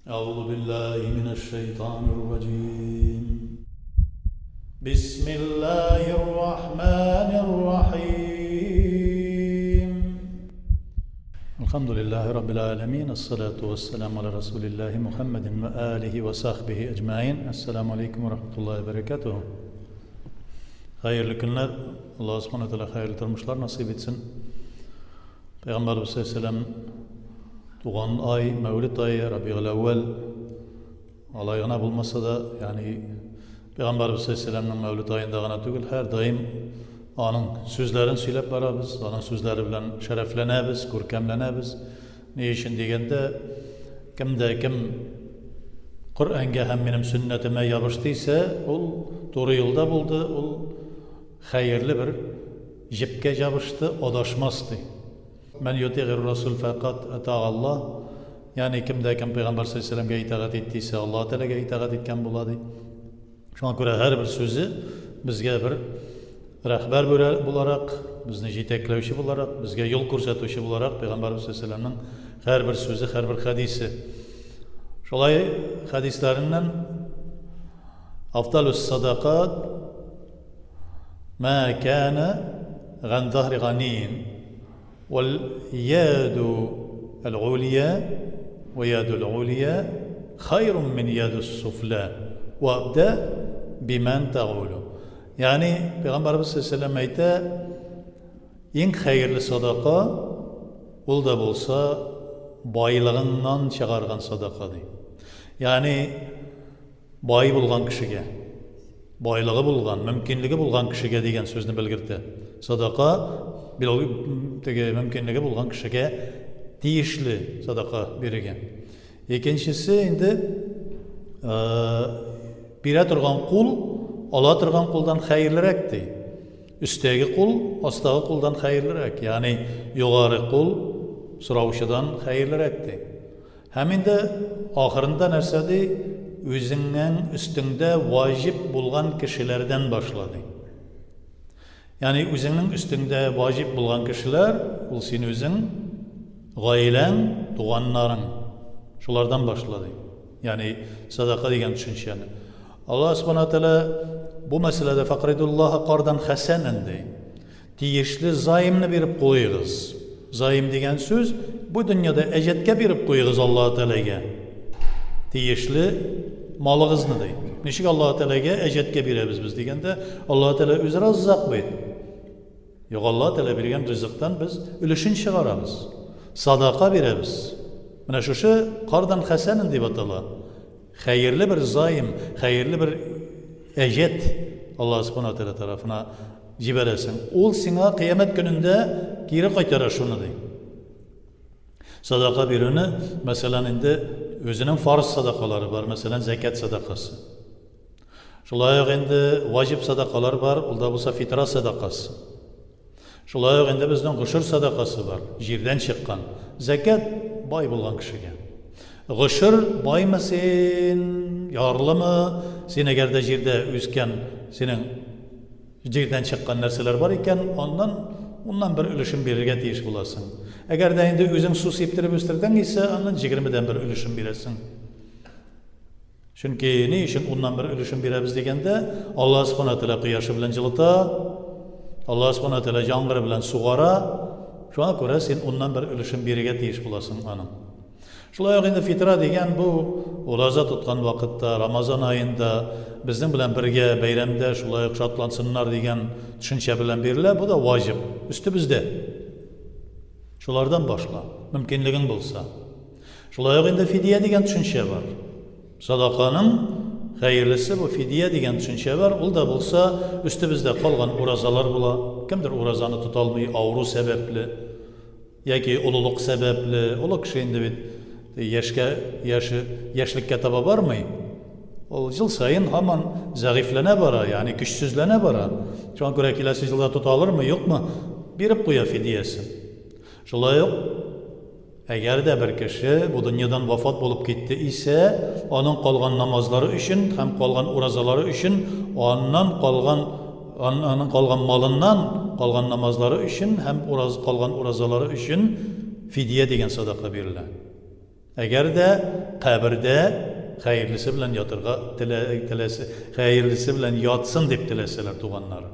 أعوذ بالله من الشيطان الرجيم بسم الله الرحمن الرحيم الحمد لله رب العالمين الصلاة والسلام على رسول الله محمد وآله وصحبه أجمعين السلام عليكم ورحمة الله وبركاته Хәерле көннәр, Аллаһ Субхану тәгалә хәерле тормышлар насыйп итсен. Пәйгамбәрбез саллаллаһу туган ай, Мәүлид ае, Рабигул әүвәл. Алай гына булмаса да, ягъни Пәйгамбәрбез саллаллаһу Мәүлид аенда гына түгел, һәр даим аның сүзләрен сөйләп барабыз, аның сүзләре белән шәрәфләнәбез, күркәмләнәбез. Ни өчен дигәндә, кем дә кем Коръәнгә һәм минем сөннәтемә ябышты исә, ул туры юлда булды, ул хәерле бер җепкә җабышты, адашмас ди. Мән ютигыр расул фәкат атаа Аллаһ. Ягъни кем дә кем пәйгамбәр саллаллаһу алейһи ва сәлләмгә итагать итте исә, Аллаһ Тәгаләгә итагать иткән була ди. Шуңа күрә һәрбер сүзе безгә бер рәһбәр буларак, безне җитәкләүче буларак, безгә юл күрсәтүче буларак Пәйгамбәрбез саллаллаһу һәрбер сүзе, һәрбер хәдисе. Шулай хәдисләреннән Афдалус садакат ма кана ган захри ганиин вал яду аль-улия ва яду аль-улия хайрун мин яду суфла ва биман тагулу. Ягъни Пәйгамбәрбез саллаллаһу әйтә, иң хәерле садака ул да булса байлыгыңнан чыгарган садака ди. Ягъни бай булган кешегә, байлыгы булган, мөмкинлеге булган кешегә дигән сүзне белгертә. Садака теге мөмкинлеге булган кешегә тиешле садака бирергә. Икенчесе инде бирә торган кул ала торган кулдан хәерлерәк ди. Өстәге кул астагы кулдан хәерлерәк, ягъни югары кул сораучыдан хәерлерәк ди. Һәм инде ахырында нәрсә ди? Үзеңнең өстеңдә ваҗиб булган кешеләрдән башла ди. Ягъни үзеңнең өстеңдә ваҗиб булган кешеләр, ул син үзең, гаиләң, туганнарың. Шулардан башла ди. Ягъни садака дигән төшенчәне. Аллаһ Субхана Тәгалә бу мәсьәләдә факридуллаһа кардан хәсәнән ди. Тиешле займны биреп куегыз. Займ дигән сүз бу дөньяда әҗәткә биреп куегыз Аллаһ Тәгаләгә. Тиешле малыгызны ди. Ничек Аллаһ Тәгаләгә әҗәткә бирәбез без дигәндә, Аллаһ Тәгалә үзе раззак бит. Юк, Аллаһ Тәгалә биргән ризыктан без өлешен чыгарабыз. Садака бирәбез. Менә шушы кардан хәсәнен дип атала. Хәерле бер займ, хәерле бер әҗәт Аллаһ Субхану Тәгалә тарафына җибәрәсең. Ул сиңа кыямәт көнендә кире кайтара шуны ди. Садака бирүне, мәсәлән, инде үзенең фарз садакалары бар, мәсәлән, зәкят садакасы. Шулай ук инде ваҗиб садакалар бар, ул да булса фитра садакасы. Шулай ук инде безнең гошер садакасы бар, җирдән чыккан. Зәкят бай булган кешегә. Гошер баймы син, ярлымы, син әгәр дә җирдә үскән, синең Җирдән чыккан нәрсәләр бар икән, аннан уннан бер өлешен бирергә тиеш буласың. Әгәр дә инде үзең су сиптереп үстердең исә, аннан җегермедән бер өлешен бирәсең. Чөнки ни өчен уннан бер өлешен бирәбез дигәндә, Аллаһ Субхана Тәгалә кояшы белән җылыта, Аллаһ Субхана Тәгалә яңгыры белән сугара. Шуңа күрә син уннан бер өлешен бирергә тиеш буласың аның. Шулай ук инде фитра дигән бу ураза тоткан вакытта, Рамазан аенда безнең белән бергә бәйрәмдә шулай ук шатлансыннар дигән төшенчә белән бирелә. Бу да ваҗиб, өстебездә. Шулардан башла, мөмкинлегең булса. Шулай ук инде фидия дигән төшенчә бар. Садаканың хәерлесе бу фидия дигән төшенчә бар. Ул да булса өстебездә калган уразалар була. Кемдер уразаны тота алмый авыру сәбәпле. Яки олылык сәбәпле, олы кеше инде бит яшькә, яше, яшьлеккә таба бармый. Ул ел саен һаман зәгыйфьләнә бара, ягъни көчсезләнә бара. Шуңа күрә киләсе елда тота алырмы, юкмы, биреп куя фидиясен. Шулай ук, әгәр дә бер кеше бу дөньядан вафат булып китте исә, аның калган намазлары өчен һәм калган уразалары өчен аннан калган Аның калган малыннан калган намазлары өчен һәм ураз, калган уразалары өчен фидия дигән садака бирелә. Әгәр дә кабердә хәерлесе белән ятырга теләсә, хәерлесе белән ятсын дип теләсәләр туганнары.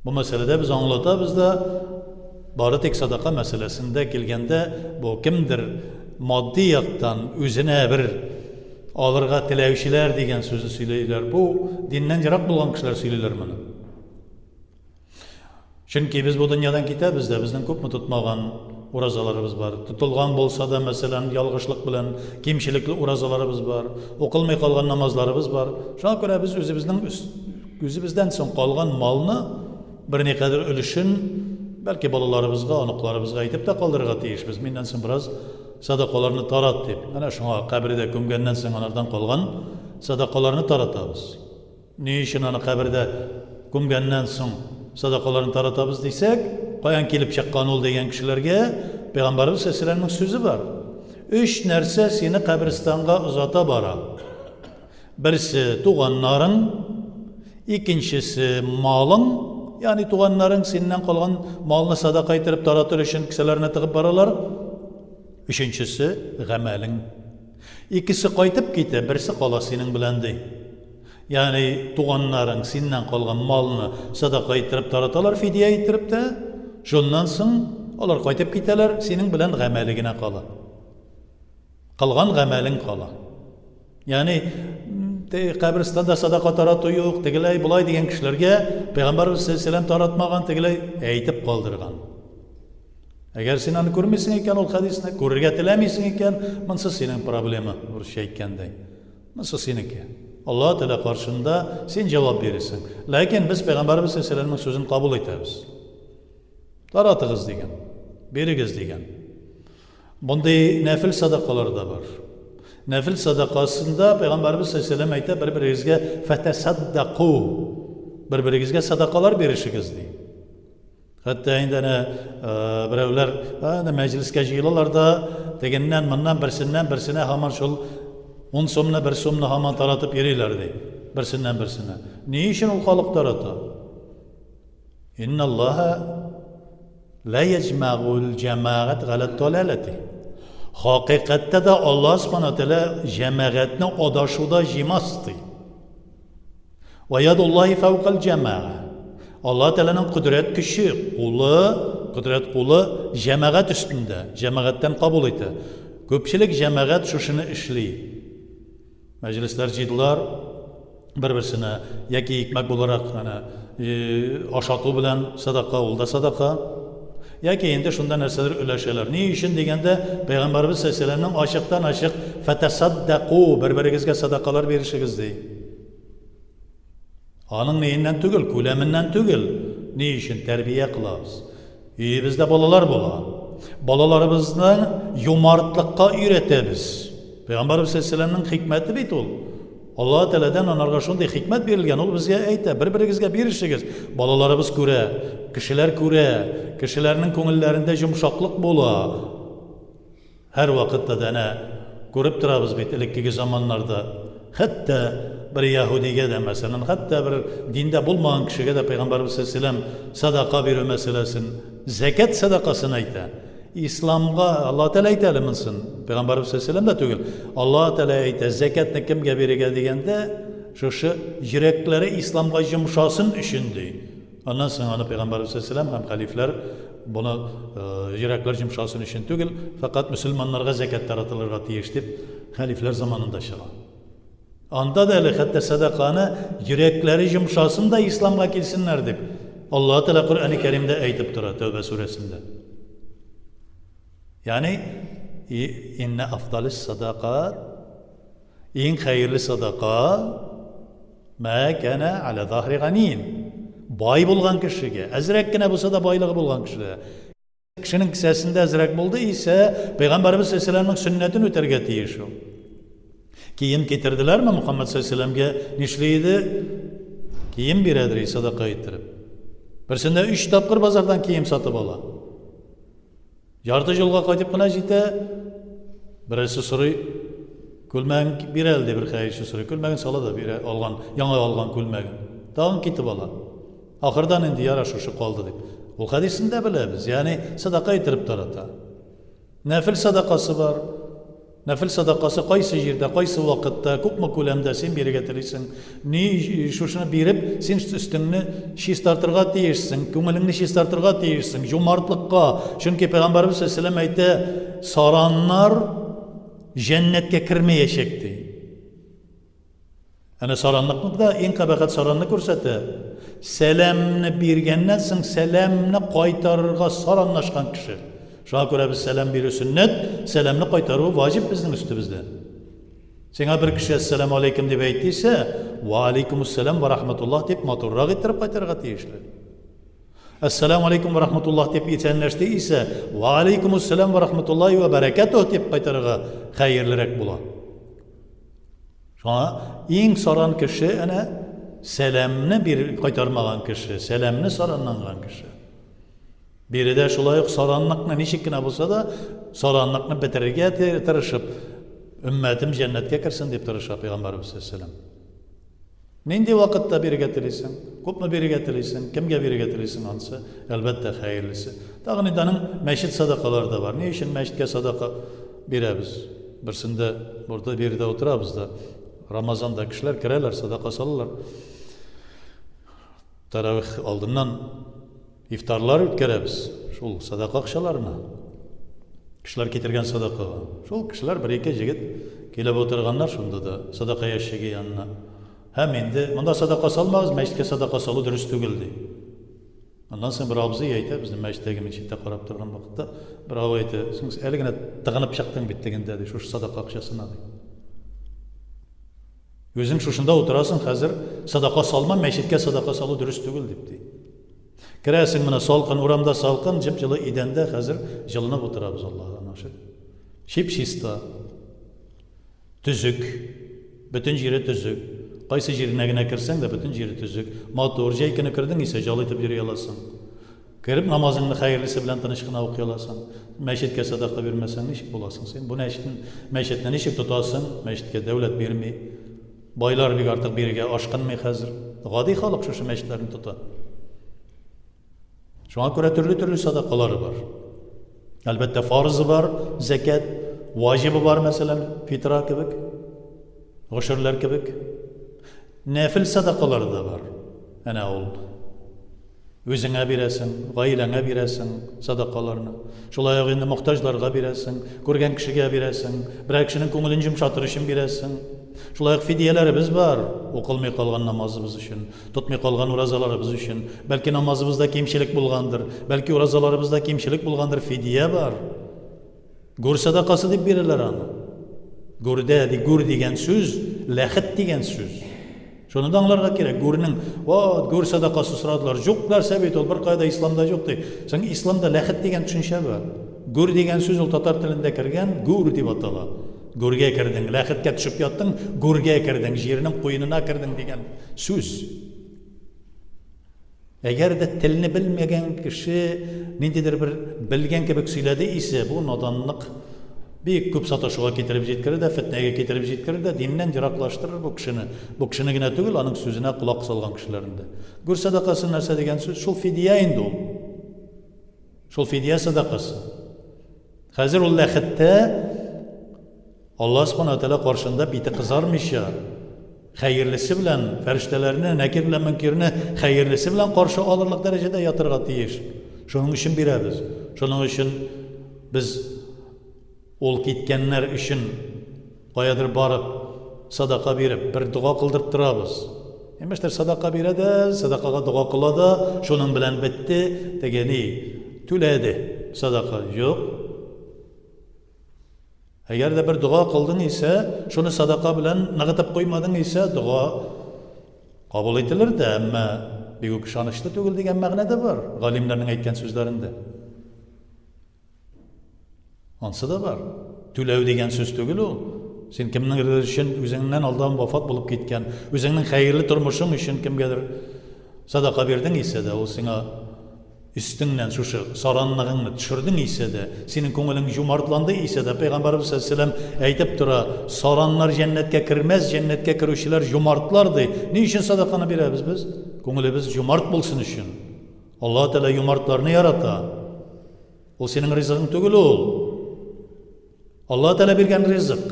Бу мәсьәләдә без аңлатабыз да, бары тик садака мәсьәләсендә килгәндә, бу кемдер матди яктан үзенә бер алырга теләүчеләр дигән сүзне сөйлиләр. Бу диннән ерак булган кешеләр сөйлиләр моны. Чөнки без бу дөньядан китәбез дә, безнең күпме тотмаган уразаларыбыз бар. Тотылган булса да, мәсәлән, ялгышлык белән кимчелекле уразаларыбыз бар, укылмый калган намазларыбыз бар. Шуңа күрә без үзебезнең үзебездән соң калган малны берникадәр өлешен бәлки балаларыбызга, оныкларыбызга әйтеп тә калдырырга тиешбез. Миннән соң бераз садакаларны тарат дип. Әнә шуңа кабердә күмгәннән соң анардан калган садакаларны таратабыз. Ни өчен аны кабердә күмгәннән соң садакаларын таратабыз дисәк, каян килеп чыккан ул дигән кешеләргә Пәйгамбәребез саллаллаһу сүзе бар. Өч нәрсә сине каберстанга озата бара. Берсе туганнарың, икенчесе малың, ягъни туганнарың синнән калган малны садака иттереп таратыр өчен кесәләренә тыгып баралар. Өченчесе гамәлең. Икесе кайтып китә, берсе кала синең белән, ди. Ягъни туганнарың синнән калган малны садака иттереп тараталар, фидия иттереп тә. Шуннан соң алар кайтып китәләр, синең белән гамәле генә кала. Кылган гамәлең кала. Ягъни каберстанда садака тарату юк, тегеләй, болай дигән кешеләргә Пәйгамбәрбез саллаллаһу алейһи таратмаган, тегеләй әйтеп калдырган. Әгәр син аны күрмисең икән, ул хәдисне күрергә теләмисең икән, монсы синең проблема, урысча әйткәндәй. Монсы синеке. Аллаһ Тәгалә каршында син җавап бирерсең. Ләкин без Пәйгамбәрбез саллаллаһу сүзен кабул итәбез. Таратыгыз дигән, бирегез дигән. Мондый нәфил садакалар да бар. Нәфил садакасында Пәйгамбәрбез саллаллаһу әйтә, бер-берегезгә фатасаддаку. Бер-берегезгә садакалар бирешегез ди. Хәтта инде әнә берәүләр әнә мәҗлескә җыелалар да, тегеннән, моннан, берсеннән берсенә һаман шул 10 сумны, 1 сумны һаман таратып йөриләр ди. Берсеннән берсенә. Ни өчен ул халык тарата? Инналлаһа ла яҗмагул җәмәгать галә далалати. Хакыйкатьтә дә Аллаһ субхана тәгалә җәмәгатьне адашуда җыймас ди. Вә ядуллаһи фәүкәл җәмәгә. Аллаһ Тәгаләнең кодрәт көче, кулы, кодрәт кулы җәмәгать өстендә, җәмәгатьтән кабул итә. Күпчелек җәмәгать шушыны эшли. Мәҗлесләр җыйдылар, бер-берсенә яки икмәк буларак әнә ашату белән садака, ул да садака. Яки инде шунда нәрсәдер өләшәләр. Ни өчен дигәндә, Пәйгамбәребез саллаллаһу алейһи ачыктан-ачык фатасаддаку, бер-берегезгә садакалар бирешегез ди. Аның ниеннән түгел, күләменнән түгел. Ни өчен тәрбия кылабыз? Өебездә балалар була. Балаларыбызны юмартлыкка өйрәтәбез. Пәйгамбәребез саллаллаһу хикмәте бит ул. Аллаһ Тәгаләдән анарга шундый хикмәт бирелгән, ул безгә әйтә, бер-берегезгә бирешегез. Балаларыбыз күрә, кешеләр күрә, кешеләрнең күңелләрендә йомшаклык була. Һәрвакытта да әнә күреп торабыз бит элеккеге заманнарда. Хәтта бер яһүдигә дә, мәсәлән, хәтта бер диндә булмаган кешегә дә Пәйгамбәребез саллаллаһу алейһи ва сәлләм садака бирү мәсьәләсен, зәкят садакасын әйтә. Исламга Аллаһ Тәгалә әйтә әле монысын. Пәйгамбәребез саллаллаһу дә түгел. Аллаһ Тәгалә әйтә, зәкятны кемгә бирергә дигәндә, шушы йөрәкләре исламга йомшасын өчен ди. Аннан соң аны пәйгамбәребез саллаллаһу һәм хәлифләр моны йөрәкләр йомшасын өчен түгел, фәкать мөселманнарга зәкят таратылырга тиеш дип хәлифләр заманында чыга. Анда да әле хәтта сәдаканы йөрәкләре йомшасын да исламга килсеннәр дип Аллаһ Тәгалә Коръәни Кәримдә әйтеп тора Тәүбә сүрәсендә. Ягъни инна афдалис садакат иң хәерле садака ма кана аля захри ганин. Бай булган кешегә, әзрәк кенә булса да байлыгы булган кешегә. Кешенең кесәсендә әзрәк булды исә, Пәйгамбәребез саллаллаһу сөннәтен үтәргә тиеш ул. Кием китерделәрме Мухаммад саллаллаһу нишли иде? Кием бирәдер садака иттереп. Берсендә өч тапкыр базардан кием сатып ала. Ярты юлга кайтып кына җитә, берәрсе сорый, күлмәген бир әле, ди бер хәерче сорый. Күлмәген сала да бирә, алган, яңа алган күлмәген. Тагын китеп ала. Ахырдан инде яра шушы калды дип. Ул хәдисен дә беләбез. Ягъни садака иттереп тарата. Нәфил садакасы бар. Нәфел садакасы кайсы җирдә, кайсы вакытта, күпме күләмдә син бирергә телисең? Ни шушыны биреп, син өстеңне чистартырга тиешсең, күңелеңне чистартырга тиешсең, җумартлыкка. Чөнки Пәйгамбәрбез саллаллаһу алейһи әйтә, сараннар җәннәткә кермәячәк ди. Әнә саранлыкны да иң кабахәт саранны күрсәтә. Сәламне биргәннән соң сәламне кайтарырга саранлашкан кеше. Шуңа күрә без сәлам бирү сөннәт, сәламне кайтару ваҗиб безнең өстебездә. Сиңа бер кеше әссәламу алейкум дип әйтте исә, ва алейкумуссәлам ва рахматуллаһ дип матуррак иттереп кайтарырга тиешле. Әссәламу алейкум ва рахматуллаһ дип исәнләште исә, ва алейкумуссәлам ва рахматуллаһи ва бәрәкәтүһ дип кайтарырга хәерлерәк була. Шуңа иң саран кеше әнә сәламне бир кайтармаган кеше, сәламне саранланган кеше. Биредә шулай ук саранлыкны ничек кенә булса да, саранлыкны бетерергә тырышып, өммәтем җәннәткә керсен дип тырыша пәйгамбәребез саллаллаһу. Нинди вакытта бирергә телисең? Күпме бирергә телисең? Кемгә бирергә телисең ансы? Әлбәттә, хәерлесе. Тагын инде аның мәчет садакалары да бар. Ни өчен мәчеткә садака бирәбез? Берсендә бурда биредә утырабыз да. Рамазанда кешеләр керәләр, садака салалар. Таравих алдыннан Ифтарлар үткәрәбез шул садака акчаларына. Кешеләр китергән садакага. Шул кешеләр бер-ике җегет килеп утырганнар шунда да садака ящигы янына. Һәм инде монда садака салмагыз, мәчеткә садака салу дөрес түгел ди. Аннан соң бер абзый әйтә, безнең мәчеттәге мин читтә карап торган вакытта, бер абый әйтә, соң әле генә тыгынып чыктың бит тегендә ди, шушы садака акчасына ди. Үзең шушында утырасың хәзер, садака салма, мәчеткә садака салу дөрес түгел дип ди. Керәсең менә салкын, урамда салкын, җып-җылы идәндә хәзер җылынып утырабыз Аллаһыга шөкер. Чип-чиста. Төзек. Бөтен җире төзек. Кайсы җиренә генә керсәң дә, бөтен җире төзек. Матур. Җәй көне кердең исә, җал итеп йөри аласың. Кереп намазыңны хәерлесе белән тыныч кына укый аласың. Мәчеткә садака бирмәсәң, ничек буласың син? Бу мәчетне, мәчетне ничек тотасың? Мәчеткә дәүләт бирми. Байлар бик артык бирергә ашкынмый хәзер. Гади халык шушы мәчетләрне тота. Шуңа күрә төрле-төрле садакалары бар. Әлбәттә, фарызы бар, зәкят, ваҗибы бар, мәсәлән, фитра кебек, гошерләр кебек. Нәфил садакалары да бар. Әнә ул Үзеңә бирәсең, гаиләңә бирәсең садакаларны. Шулай ук инде мохтаҗларга бирәсең, күргән кешегә бирәсең, берәр кешенең күңелен йомшатыр өчен бирәсең. Шулай ук фидияләребез бар, укылмый калган намазыбыз өчен, тотмый калган уразаларыбыз өчен. Бәлки намазыбызда кимчелек булгандыр, бәлки уразаларыбызда кимчелек булгандыр, фидия бар. Гүр садакасы дип бирәләр аны. Гүрдә, ди, гүр дигән сүз, ләхет дигән сүз. Шуны да аңларга кирәк. Гүрнең, вот, гүр садакасы сорадылар. Юк нәрсә бит ул, беркая да исламда юк ди. Соң исламда ләхет дигән төшенчә бар. Гүр дигән сүз ул татар телендә кергән, гүр дип атала. Гүргә кердең, ләхеткә төшеп яттың, гүргә кердең, җирнең куенына кердең дигән сүз. Әгәр дә телне белмәгән кеше ниндидер бер белгән кебек сөйләде исә, бу наданлык бик күп саташуга китереп җиткерер дә, фетнәгә китереп җиткерер дә, диннән ераклаштырыр бу кешене. Бу кешене генә түгел, аның сүзенә колак салган кешеләрне дә. Гүр садакасы нәрсә дигән сүз? Шул фидия инде ул. Шул фидия садакасы. Хәзер ул ләхеттә Аллаһ Субхана Тәгалә каршында бите кызармыйча, хәерлесе белән фәрештәләрне, Нәкир белән Мөнкирне хәерлесе белән каршы алырлык дәрәҗәдә ятырга тиеш. Шуның өчен бирәбез. Шуның өчен без ул киткәннәр өчен каядыр барып, садака биреп, бер дога кылдырып торабыз. Имештер, садака бирә дә, садакага дога кыла да, шуның белән бетте, теге ни, түләде садака. Юк. Әгәр дә бер дога кылдың исә, шуны садака белән ныгытып куймадың исә, дога кабул ителер дә, әмма бик үк ышанычлы түгел дигән мәгънә дә бар галимнәрнең әйткән сүзләрендә. Ансы да бар. Түләү дигән сүз түгел ул. Син кемнеңдер өчен үзеңнән алдан вафат булып киткән, үзеңнең хәерле тормышың өчен кемгәдер садака бирдең исә дә, ул сиңа Өстеңнән шушы саранлыгыңны төшердең исә дә, синең күңелең җумартланды исә дә, Пәйгамбәребез саллаллаһу алейһи вә әйтеп тора, сараннар җәннәткә кермәс, җәннәткә керүчеләр җумартлар ди. Ни өчен садаканы бирәбез без? Күңелебез җумарт булсын өчен. Аллаһ Тәгалә юмартларны ярата. Ул синең ризыгың түгел ул. Аллаһ Тәгалә биргән ризык.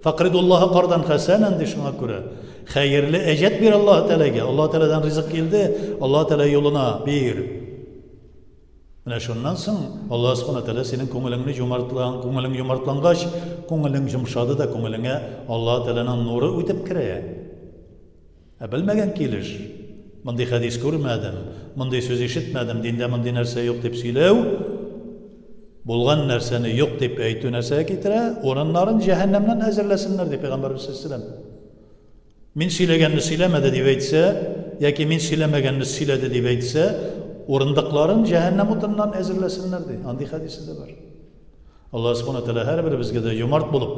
Факридуллаһа кардан хәсәнән ди шуңа күрә. Хәерле әҗәт бир Аллаһ Тәгаләгә. Аллаһ Тәгаләдән ризык килде, Аллаһ Тәгалә юлына бир. Менә шуннан соң Аллаһ Субхана Тәгалә синең күңелеңне җумартлан, күңелең юмартлангач, күңелең йомшады да күңелеңә Аллаһ Тәгаләнең нуры үтеп керә. Ә белмәгән килеш, мондый хәдис күрмәдем, мондый сүз ишетмәдем, диндә мондый нәрсә юк дип сөйләү, булган нәрсәне юк дип әйтү нәрсәгә китерә? Урыннарын җәһәннәмнән әзерләсеннәр, ди Пәйгамбәрбез саллаллаһу Мин сөйләгәнне сөйләмәде дип әйтсә, яки мин сөйләмәгәнне сөйләде дип әйтсә, урындыкларын җәһәннәм утыннан әзерләсеннәр, ди. Андый хәдисе дә бар. Аллаһ Субхана Тәгалә һәрберебезгә дә юмарт булып,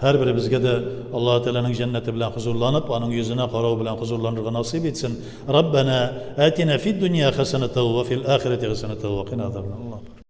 һәрберебезгә дә Аллаһ Тәгаләнең җәннәте белән хозурланып, аның йөзенә карау белән хозурланырга насыйп итсен. Раббана атина фид дөнья хәсәнәтә ва фил ахирәти хәсәнәтә ва кина азабаннар.